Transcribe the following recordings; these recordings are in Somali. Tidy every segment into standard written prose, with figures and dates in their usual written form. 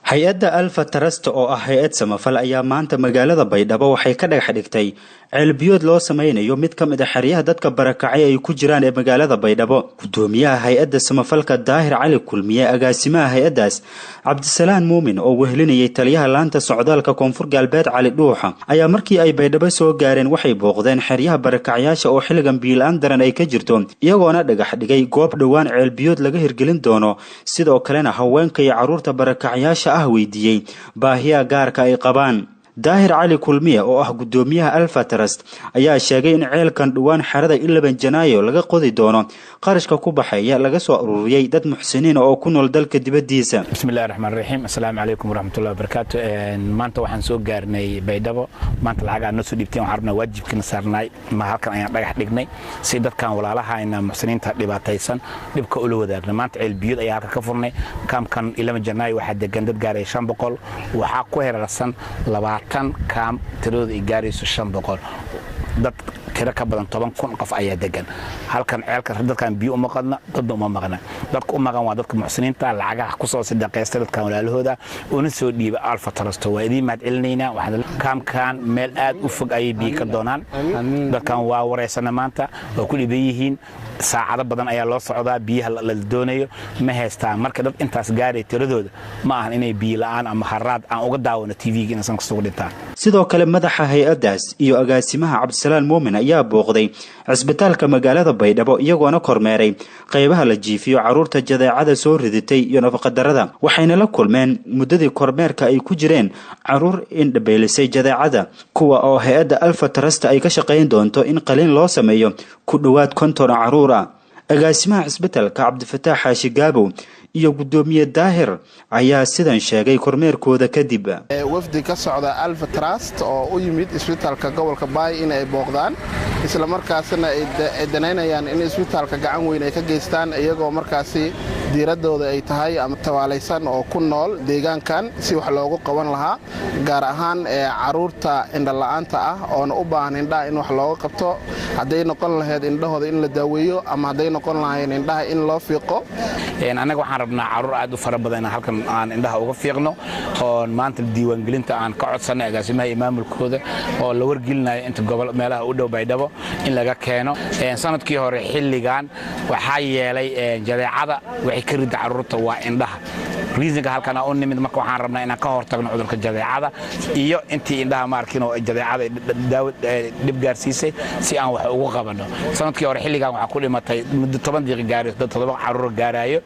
Hay-adda Alfa Trust oo ah hay-ad samafal ayaa maanta magaalada Baydhabo waxay ka dhagax dhigtay ceelbiyood loo sameynayo mid ka mid a xeryaha dadka barakacay ay ku jiraan ee magaalada Baydhabo. Gudoomiyaha hay-adda samafalka Daahir Cali Kulmiye, agaasimaha hay-addaas Cabdisalaan Muumin oo wehelinayay taliyaha laanta socdaalka Koonfur Galbeed Cali Dhuuxa ayaa markii ay Baydhabo soo gaareen waxay booqdeen xeryaha barakacyaasha oo xilligan biilaan daran ay ka jirto, iyagoona dhagax dhigay goob dhowaan ceelbiyood laga hirgelin doono. Sidoo kalena haweenka iyo carruurta barakacyaasha ah weydiiyey baahiya gaarka ay qabaan. Daahir Cali Kulmiye oo ah gudoomiyaha Alfa Trust ayaa sheegay in ceelkan dhowaan xerada 11 Janaayo laga qodi doono, qarashka ku baxaya laga soo ururiyey dad muxsiniin oo ku nool dalka dibaddiisa. Bismillahi raxmaan raxiim, assalaamu calaykum waraxmatullahi wabarakaatu. Maanta waxaan soo gaarnay Baydhabo. Maanta lacag aad noo soo dhiibteen waxaan rabnaa waajibkiina saarnaay ma halkan ayaan dhagax dhignay si dadkan walaalahayna muxsiniinta dhibaataysan dhibka ula wadaagna. Maanta ceel biyood ayaa halkan ka furnay. Kaamkan 11 Janaayo waxaa degan dad gaaraya 500, waxaa ku heerarsan 20 kaam tiradooda ay gaarayso 500. Dad tiro ka badan 10,000 qof ayaa degan halkan. Ceelka dadkan biyo uma qadna, dadna uma maqna. Dadka u maqan waa dadka muxsiniinta lacagaha kusoo sadaqaystay dadkan walaalahooda una soo dhiiba Alfa Trust. Waa idiin mahad celinaynaa. Kaamkan meel aad u fog ayay biyo ka doonaan. Dadkan waa wareysana, maanta waa ku dhiban yihiin, saacado badan ayaa loo socdaa, biyaha la doonayo ma haystaan. Marka dad intaas gaaray tiradooda ma ahan inay biyo la'aan ama haraad aan uga daawano TV-ga inaysan kasugu dhintaan. Sidoo kale madaxa hay-addaas iyo agaasimaha Cabdisalaan Muumin ayaa booqday cisbitaalka magaalada Baydhabo, iyagoona kormeeray qaybaha la jiifiyo carruurta jadeecada soo ridatay iyo nafaqadarrada. Waxayna la kulmeen muddadii kormeerka ay ku jireen carruur indhabeelisay jadeecada, kuwa oo hay-adda Alfa Trust ay ka shaqayn doonto in qaliin loo sameeyo ku dhowaad 50 carruur ah. Agaasimaha cisbitaalka Cabdifataax Xaashi Gaabow iyo gudoomiye Daahir ayaa sidan sheegay kormeerkooda kadib. Wafdi ka socda Alfa Trust oo u yimid isbitaalka gobolka Baay in ay booqdaan, isla markaasna ay danaynayaan in isbitaalka gacan weyn ay ka geystaan, iyagoo markaasi diiraddooda ay tahay ama tabaalaysan oo ku nool deegaankan si wax loogu qaban lahaa, gaar ahaan carruurta indhala'aanta ah oona u baahan indhaha in wax looga qabto, hadday noqon lahayd indhahooda in la daaweeyo ama hadday noqon lahayn indhaha in loo fiiqo. Annaga waxaan rabnaa carruur aad u fara badan in halkan aan indhaha uga fiiqno, oon maanta diiwaangelinta aan ka codsanay agaasimaha iyo maamulkooda oo la wargelinayo inta gobol meelaha u dhow Baydhabo in laga keeno. Sanadkii hore xilligan waxaa yeelay jadeecada waxay ka ridda carruurta waa indhaha. Reasonka halkan aan u nimid marka waxaan rabnaa inaan ka hortagno cudurka jadeecada iyo intii indhaha ma arkin oo jadeecada daawo dhib gaarsiisay si aan wax ugu qabanno. Sanadkii hore xilligan waxaa ku dhimatay muddo 10 daqiiqo gaarayso dad 7 carruur gaarayo,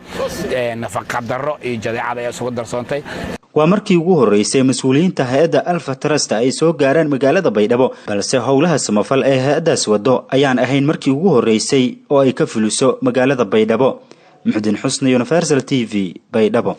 nafaqa darro iyo jadeecada ayaa isugu darsoontay. Waa markii ugu horreysay mas-uuliyiinta hay-adda Alfa Trust ay soo gaaraan magaalada Baydhabo, balse howlaha samafal ee hay-addaas waddo ayaan ahayn markii ugu horreysay oo ay ka fuliso magaalada Baydhabo. Muxdin Xusni, Universal TV, Baydhabo.